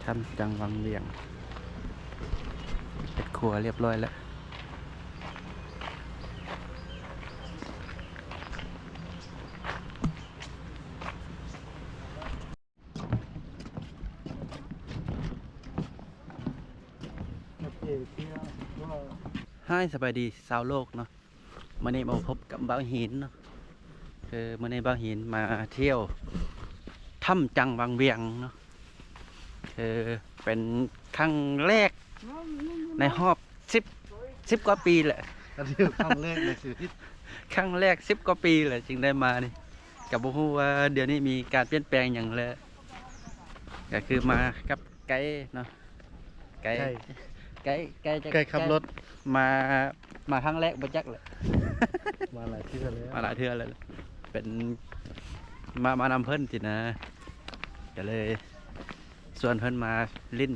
ຖ້ຳຈັງວັງວຽງ ເຮັດຄົວຮຽບຮ້ອຍແລ້ວ. ຮາຍ ສະບາຍດີຊາວໂລກເນາະ. ມື້ນີ້ມາພົບກັບບ່າວຫີນເນາະ. ຄືມື້ນີ້ບ່າວຫີນມາທ່ຽວຖ້ຳຈັງວັງວຽງເນາະ. ຄືເປັນຄັ້ງແລກໃນຮອບສິບ ສິບກວ່າປີແຫຼະ. ອັນນີ້ຄັ້ງແລກໃນຊີວິດ ຄັ້ງແລກສິບກວ່າປີແຫຼະ ຈຶ່ງໄດ້ມານີ້. ກໍບໍ່ຮູ້ວ່າດຽວນີ້ມີການປ່ຽນແປງຫຍັງແລ້ວ. ກໍຄືມາກັບໄກເນາະ. ໄກ ໄກ ໄກ ໄກ ໄກຂັບລົດ ໄກ ມາ ມາຄັ້ງແລກບໍ່ຈັກແຫຼະ. ມາຫຼາຍເທື່ອແລ້ວ ມາຫຼາຍເທື່ອແລ້ວ. ເປັນ ມາ ມານຳເພິ່ນຊີ້ນະ ກໍເລີຍຊວນເພິ່ນມາຫຼິ້ນ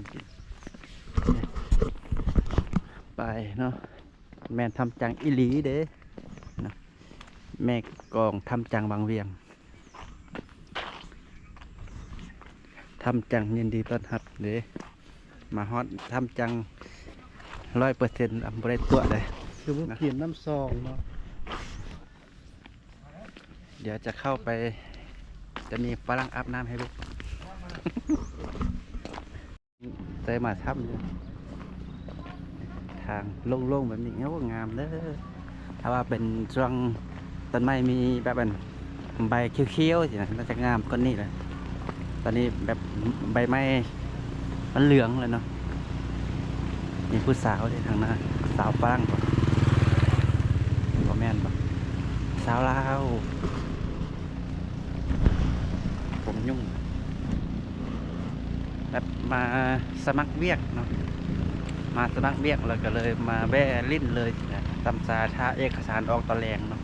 ໄປເນາະ. ແມ່ນຖ້ຳຈັງອີ່ຫຼີເດ້ເນາະ. ແມ່ກອງ ຖ້ຳຈັງວັງວຽງ. ຖ້ຳຈັງຍິນດີຕ້ອນຮັບເດ້. ມາຮອດຖ້ຳຈັງຮ້ອຍເປີເຊັນ ບໍ່ໄດ້ຕົວະເດ້. ຄືບໍ່ກິນນ້ຳຊອງເນາະ. ດຽວຈະເຂົ້າໄປ ຈະມີຝຣັ່ງອາບນ້ຳໃຫ້ເບິ່ງ. ເຄີຍມາຖ້ຳຢູ່ ທາງໂລ່ງໆແບບນີ້ ໂອ້ ງາມເດີ. ຖ້າວ່າເປັນຊ່ວງຕົ້ນໄມ້ມີແບບອັນໃບຂຽວໆຊີ້ນະ ໜ້າຈະງາມກວ່ານີ້ແຫຼະ. ຕອນນີ້ແບບໃບໄມ້ມັນເຫຼືອງແລ້ວເນາະ. ມີຜູ້ສາວເດ້ທາງໜ້າ ສາວຝຣັ່ງບໍ? ບໍ່ແມ່ນບໍ? ສາວລາວ ຜົມຫຍຸ້ງ. ແບບມາສະໝັກວຽກເນາະ ມາສະໝັກວຽກແລ້ວກໍເລີຍມາແວ່ຫຼິ້ນເລີຍນະ ຕາມສາຖ້າເອກະສານອອກຕອນແລງເນາະ.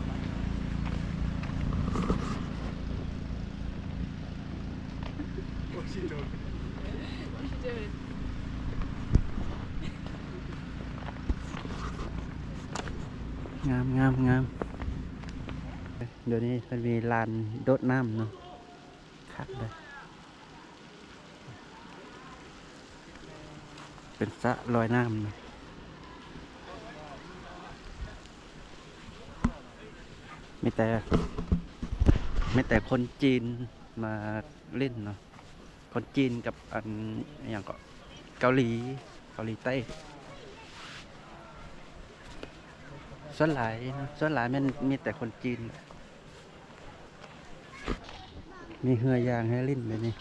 ງາມ ງາມ ງາມ. ດຽວນີ້ເພິ່ນມີລານໂດດນ້ຳເນາະ. ຄັກເດີ ເປັນສະລອຍນ້ຳນະ. ມີແຕ່ ມີແຕ່ຄົນຈີນມາຫຼິ້ນເນາະ. ຄົນຈີນກັບອັນ ອີຫຍັງເກາະ ເກົາຫຼີ ເກົາຫຼີໃຕ້. ສ່ວນຫຼາຍເນາະ ສ່ວນຫຼາຍແມ່ນມີແຕ່ຄົນຈີນ. ມີເຮືອຢາງໃຫ້ຫຼິ້ນແບບນີ້.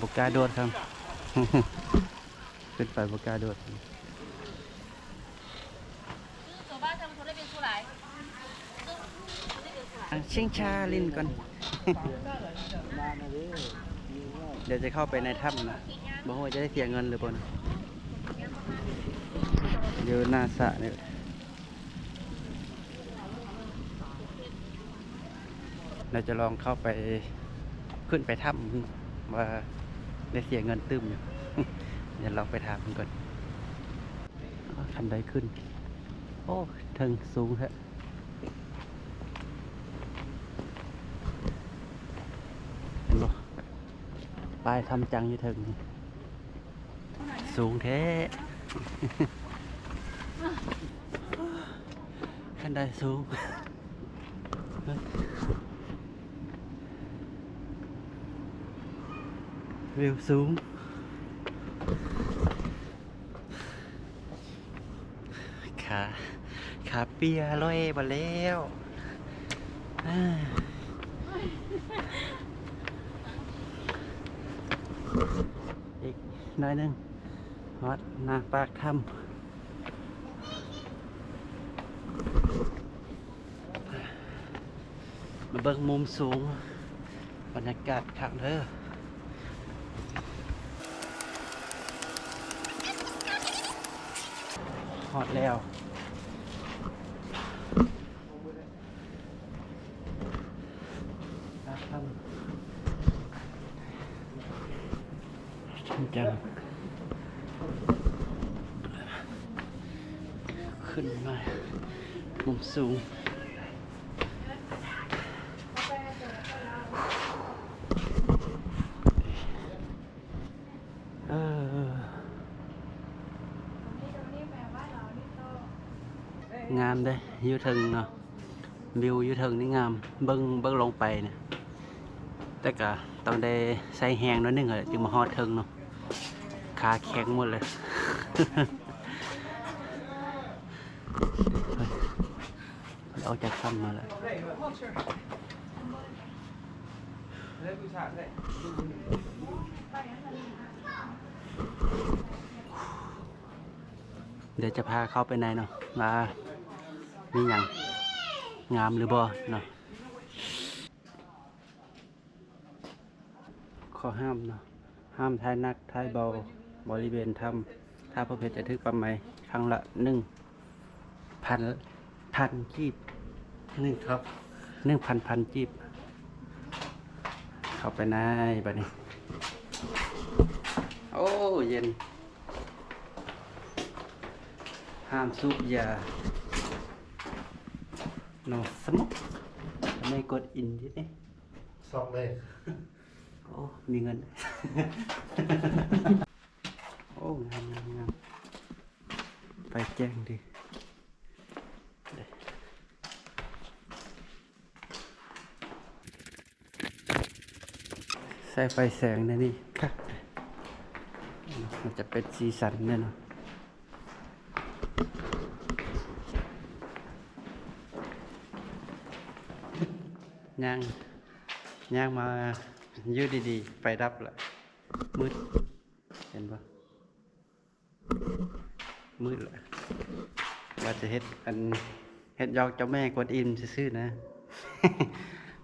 ບໍ່ກ້າໂດດຄັບ ຂຶ້ນໄປບໍ່ກ້າໂດດ. ຊິງຊ້າຫຼິ້ນກ່ອນ. ດຽວຈະເຂົ້າໄປໃນຖ້ຳນະ ບໍ່ຮູ້ວ່າຈະໄດ້ເສຍເງິນຫຼືບໍ່ນະ ຢູ່ໜ້າສະນີ້. ລາວຈະລອງເຂົ້າໄປ ຂຶ້ນໄປຖ້ຳເບິ່ງວ່າໄດ້ເສຍເງິນຕື່ມຢູ່. ດຽວລອງໄປຖາມເພິ່ນກ່ອນ. ອໍ ຄັນໄດຂຶ້ນ ໂອ້ ເທິງສູງແທ້ ເຫັນບໍ່? ປ້າຍຖ້ຳຈັງຢູ່ເທິງນີ້. ສູງແທ້ ຄັນໄດສູງ ວິວສູງ. ຂາ ຂາເປຍລອຍມາແລ້ວ. ອີກໜ້ອຍໜຶ່ງ ຮອດໜ້າປາກຖ້ຳ. ມາເບິ່ງມຸມສູງ ບັນຍາກາດຄັກເດີ. ຮອດແລ້ວ ປາກຖ້ຳ. ຈັງຂຶ້ນມາມຸມສູງ. ຢູ່ເທິງເນາະ ວິວຢູ່ເທິງນີ້ງາມ ເບິ່ງ ເບິ່ງລົງໄປນີ້ ແຕ່ກະຕ້ອງໄດ້ໃຊ້ແຮງໜ້ອຍໜຶ່ງແຫຼະ ຈຶ່ງມາຮອດເທິງເນາະ ຂາແຂງໝົດເລີຍ. ອອກຈາກຖ້ຳມາແລ້ວ ດຽວຈະພາເຂົ້າໄປໃນເນາະ ວ່າມີຫຍັງງາມຫຼືບໍ່ເນາະ. ຂໍ້ຫ້າມເນາະ ຫ້າມຖ່າຍໜັກ ຖ່າຍເບົາ ບໍລິເວນຖ້ຳ ຖ້າພົບເຫັນຈະຖືກປັບໃໝ ຄັ້ງລະໜຶ່ງພັນ ພັນກີບ ໜຶ່ງຄັບ ໜຶ່ງພັນ ພັນກີບ. ເຂົ້າໄປໃນບາດນີ້ ໂອ້ ເຢັນ. ຫ້າມສູບຢາ no smoke ແມ່ນກົດອິນຢູ່ເດ້ ຊອກເລີຍ. ໂອ້ ມີເງິນ ໂອ້ ງາມໆໆ ໄຟແຈ້ງດີ. ໃສ່ໄຟແສງໃນນີ້ຄັກ ມັນຈະເປັນສີສັນແນ່ເນາະ. ຍ່າງ ຍ່າງມາຢູ່ດີໆ ໄຟດັບລະ ມືດ ເຫັນບໍ່? ມືດລະ ວ່າຈະເຮັດອັນ ເຮັດຢອກເຈົ້າແມ່ກວນອິມຊື່ໆນະ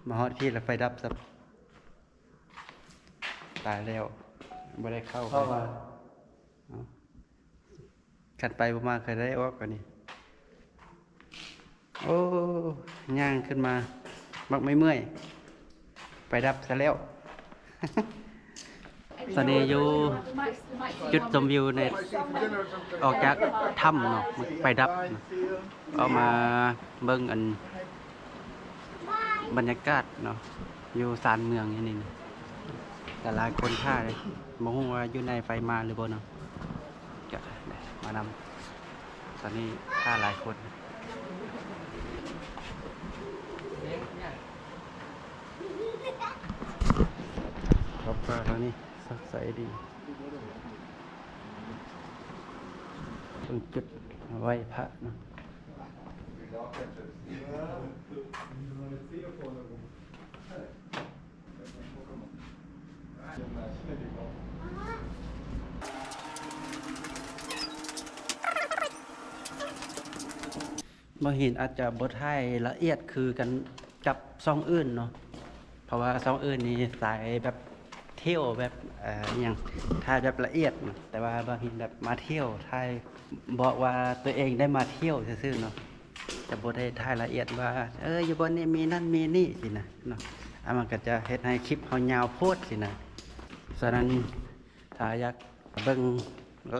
ມາຮອດພີ້ລະໄຟດັບຊະ ຕາຍແລ້ວ ບໍ່ໄດ້ເຂົ້າ ເຂົ້າມາ ເອົ້າ ຄັນໄປບໍ່ມາ ເຄີຍໄດ້ອອກກວ່ານີ້. ໂອ້ ຍ່າງຂຶ້ນມາ ມັກໄມ່ເມື່ອຍ ໄຟດັບຊະແລ້ວ. ຕອນນີ້ຢູ່ຈຸດຊົມວິວໃນ ອອກຈາກຖ້ຳເນາະ ໄຟດັບ ອອກມາເບິ່ງອັນ ບັນຍາກາດເນາະ ຢູ່ຊານເມືອງນີ້ ກະຫຼາຍຄົນຖ້າເດ້ ບໍ່ຮູ້ວ່າຢູ່ໃນໄຟມາຫຼືບໍ່ເນາະ ກະມານຳ. ຕອນນີ້ຖ້າຫຼາຍຄົນ ຂອບຟ້າທາງນີ້ ສດໃສດີ ເປັນຈຸດໄຫວ້ພະເນາະ. ບ່າວຫີນອາດຈະບໍ່ຖ່າຍລະອຽດຄືກັນກັບຊ່ອງອື່ນເນາະ ເພາະວ່າຊ່ອງອື່ນນີ້ສາຍແບບທ່ຽວແບບ ເອີ ອີ່ຫຍັງ ຖ່າຍແບບລະອຽດເນາະ ແຕ່ວ່າບ່າວຫີນແບບມາທ່ຽວ ຖ່າຍບອກວ່າຕົວເອງໄດ້ມາທ່ຽວຊື່ໆເນາະ ຈະບໍ່ໄດ້ຖ່າຍລະອຽດວ່າ ເອີ ຢູ່ບ່ອນນີ້ມີນັ້ນມີນີ້ຊີ້ນະເນາະ ອັນມັນກະຈະເຮັດໃຫ້ຄລິບເຮົາຍາວໂພດຊີ້ນະ. ສະນັ້ນ ຖ້າຢາກເບິ່ງ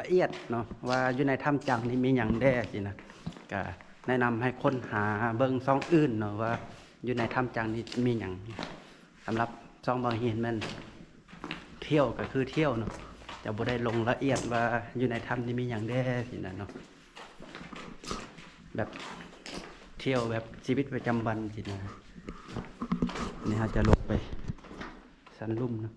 ລະອຽດເນາະ ວ່າຢູ່ໃນຖ້ຳຈັງນີ້ມີຫຍັງແດ່ຊີ້ນະ ກະແນະນຳໃຫ້ຄົ້ນຫາເບິ່ງຊ່ອງອື່ນເນາະ ວ່າຢູ່ໃນຖ້ຳຈັງນີ້ມີຫຍັງ. ສຳລັບຊ່ອງບ່າວຫີນແມ່ນທ່ຽວກະຄືທ່ຽວເນາະ ຈະບໍ່ໄດ້ລົງລະອຽດວ່າຢູ່ໃນຖ້ຳນີ້ມີຫຍັງແດ່ຊີ້ນະເນາະ ແບບທ່ຽວແບບຊີວິດປະຈຳວັນຊີ້ນະ. ນີ້ເຮົາຈະລົງໄປຊັ້ນລຸ່ມເນາະ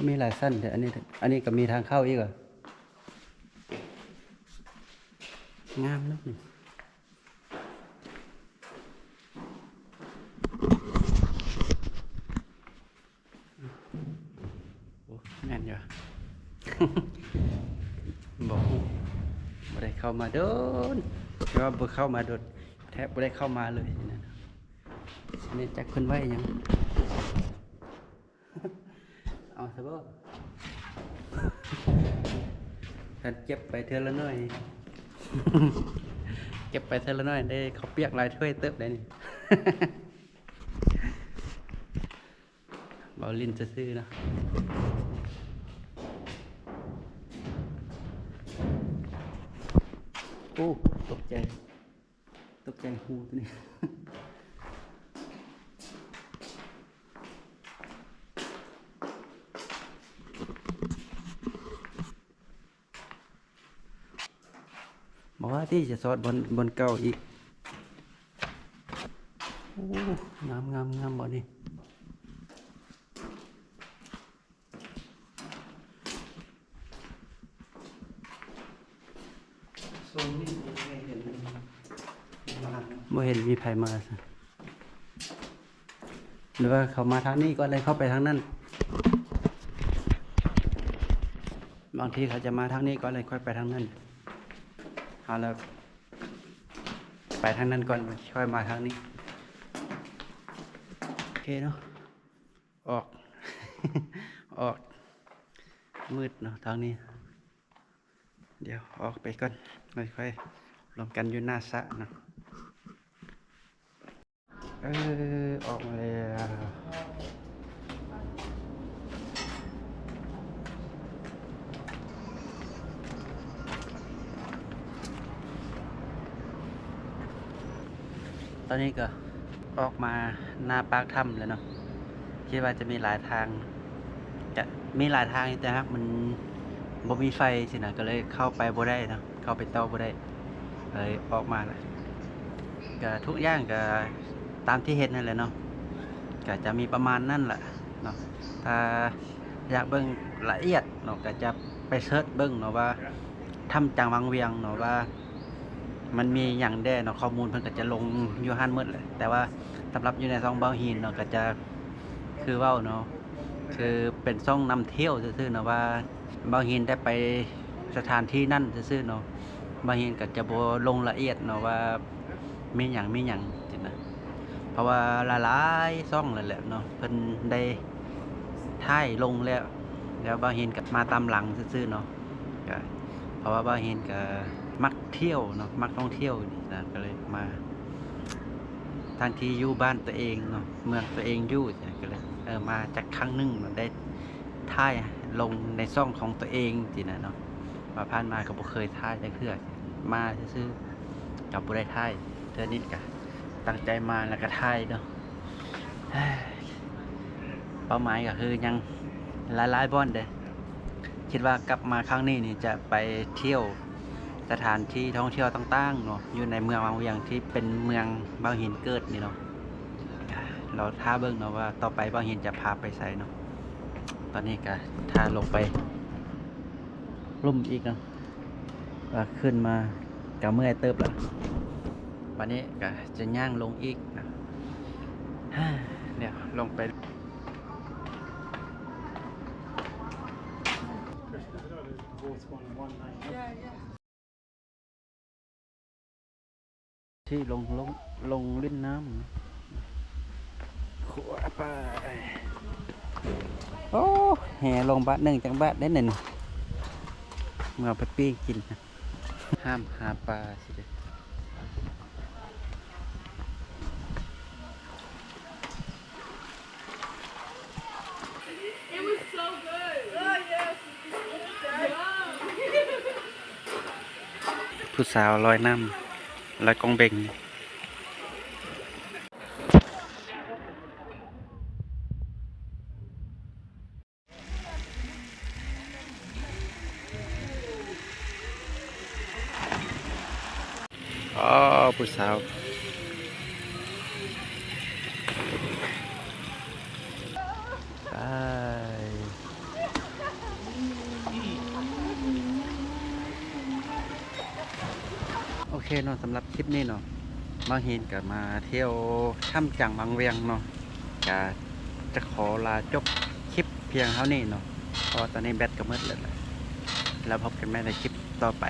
ມີຫຼາຍຊັ້ນແທ້ ອັນນີ້ ອັນນີ້ກະມີທາງເຂົ້າອີກເຫາະ ງາມເນາະນີ້. ໂອ້ ແມ່ນຢູ່ ບໍ່ຮູ້ ບໍ່ໄດ້ເຂົ້າມາດົນ ແຕ່ວ່າບໍ່ເຂົ້າມາດົນ ແທບບໍ່ໄດ້ເຂົ້າມາເລີຍນັ້ນ. ອັນນີ້ຈັກເພິ່ນໄວ້ຫຍັງ ເອົາຊະບໍ່ ຄັນເກັບໄປເທື່ອລະໜ້ອຍ ເກັບໄປເທື່ອລະໜ້ອຍ ໄດ້ເຂົ້າປຽກຫຼາຍຖ້ວຍເຕີບໄດ໋ນີ້. ເວົ້າຫຼິ້ນຊື່ໆເນາະ. ໂອ້ ຕົກໃຈ ຕົກໃຈຫູໂຕນີ້. ໂ ບໍ່ວ່າຕິຈະຊອດບ່ອນ ບ່ອນເກົ່າອີກ. ໂອ້ ງາມໆໆ ບ່ອນນີ້. ໂຊນນີ້ບໍ່ເຫັນມີໃຜມາ ຫຼືວ່າເຂົາມາທາງນີ້ກ່ອນ ແລ້ວເຂົ້າໄປທາງນັ້ນ. ບາງທີເຂົາຈະມາທາງນີ້ກ່ອນ ແລ້ວຄ່ອຍໄປທາງນັ້ນ. ເຮົາລະໄປທາງນັ້ນກ່ອນ ຄ່ອຍມາທາງນີ້. ໂອເຄເນາະ. ອອກ ອອກ ມືດເນາະທາງນີ້. ດຽວອອກໄປກ່ອນ ຄ່ອຍໆ ລວມກັນຢູ່ໜ້າສະເນາະ. ເອີ ອອກມາແລ້ວ. ຕອນນີ້ກໍອອກມາໜ້າປາກຖ້ຳແລ້ວເນາະ. ຄິດວ່າຈະມີຫຼາຍທາງ ຈະມີຫຼາຍທາງຢູ່ ແຕ່ຫາກມັນບໍ່ມີໄຟຊີ້ນະ ກໍເລີຍເຂົ້າໄປບໍ່ໄດ້ເນາະ ເຂົ້າໄປຕໍ່ບໍ່ໄດ້ ເລີຍອອກມາລະ. ກໍທຸກຢ່າງກໍຕາມທີ່ເຫັນຫັ້ນແຫຼະເນາະ ກໍຈະມີປະມານນັ້ນລະເນາະ. ຖ້າ ຢາກເບິ່ງລະອຽດເນາະ ກໍຈະໄປເສີດເບິ່ງເນາະວ່າ ຖ້ຳຈາງວັງວຽງເນາະ ວ່າມັນມີຫຍັງແດ່ເນາະ ຂໍ້ມູນເພິ່ນກໍຈະລົງຢູ່ຫັ້ນໝົດແຫຼະ. ແຕ່ວ່າສຳລັບຢູ່ໃນຊ່ອງບ່າວຫີນເນາະ ກໍຈະ ຄືເວົ້າເນາະ ຄືເປັນຊ່ອງນຳທ່ຽວຊື່ໆເນາະ ວ່າບ່າວຫີນໄດ້ໄປສະຖານທີ່ນັ້ນຊື່ໆເນາະ. ບ່າວຫີນກໍຈະບໍ່ລົງລະອຽດເນາະວ່າ ມີຫຍັງ ມີຫຍັງຊີ້ນະ ເພາະວ່າຫຼາຍໆຊ່ອງແລ້ວແຫຼະເນາະ ເພິ່ນໄດ້ຖ່າຍລົງແລ້ວ ແລ້ວບ່າວຫີນກໍມາຕາມຫຼັງຊື່ໆເນາະ. ກະ ເພາະວ່າບ່າວຫີນກະມັກທ່ຽວເນາະ ມັກທ່ອງທ່ຽວນີ້ນະ ກໍເລີຍມາ ທັງທີ່ຢູ່ບ້ານຕົວເອງເນາະ ເມືອງຕົວເອງຢູ່ ກະເລີຍ ເອີ ມາຈັກຄັ້ງໜຶ່ງເນາະ ໄດ້ຖ່າຍລົງໃນຊ່ອງຂອງຕົວເອງຊີ້ນະເນາະ. ວ່າຜ່ານມາກໍບໍ່ເຄີຍຖ່າຍຈັກເທື່ອ ມາຊື່ໆ ກໍບໍ່ໄດ້ຖ່າຍ. ເທື່ອນີ້ກໍຕັ້ງໃຈມາແລ້ວກໍຖ່າຍເນາະ. ເປົ້າໝາຍກໍຄືຍັງຫຼາຍໆບ່ອນເດ້. ຄິດວ່າກັບມາຄັ້ງນີ້ນີ້ຈະໄປທ່ຽວສະຖານທີ່ທ່ອງທ່ຽວຕ່າງໆເນາະ ຢູ່ໃນເມືອງວັງວຽງທີ່ເປັນເມືອງບ່າວຫີນເກີດນີ້ເນາະ. ລໍຖ້າເບິ່ງເນາະວ່າຕໍ່ໄປບ່າວຫີນຈະພາໄປໃສເນາະ. ຕອນນີ້ກໍຖ້າລົງໄປລຸ່ມອີກເນາະ ວ່າຂຶ້ນມາກໍເມື່ອຍເຕີບລະ. ບາດນີ້ກໍຈະຍ່າງລົງອີກນະ. ດຽວລົງໄປ ທີ່ລົງ ລົງ ລົງຫຼິ້ນນ້ຳ ຂົວໄປ. ໂອ້ ແຫ່ລົງບາດໜຶ່ງຈັກບາດເດ້ນີ້ ເມື່ອໄປປີ້ງກິນ ຫ້າມຫາປາຊິເດ້. It was so good. Oh, yes. ຜູ້ສາວລອຍນ້ຳ ລອຍກອງເບັງ. ອໍ ຜູ້ສາວ ໄປ. ໂອເຄເນາະ ສຳລັບຄລິບນີ້ເນາະ ບ່າວຫີນກໍມາທ່ຽວຖ້ຳຈາງວັງວຽງເນາະ ກະຈະຂໍລາຈົບຄລິບພຽງເທົ່ານີ້ເນາະ ເພາະວ່າຕອນນີ້ແບັດກໍໝົດແລ້ວ. ແລ້ວພົບກັນໃໝ່ໃນຄລິບຕໍ່ໄປ.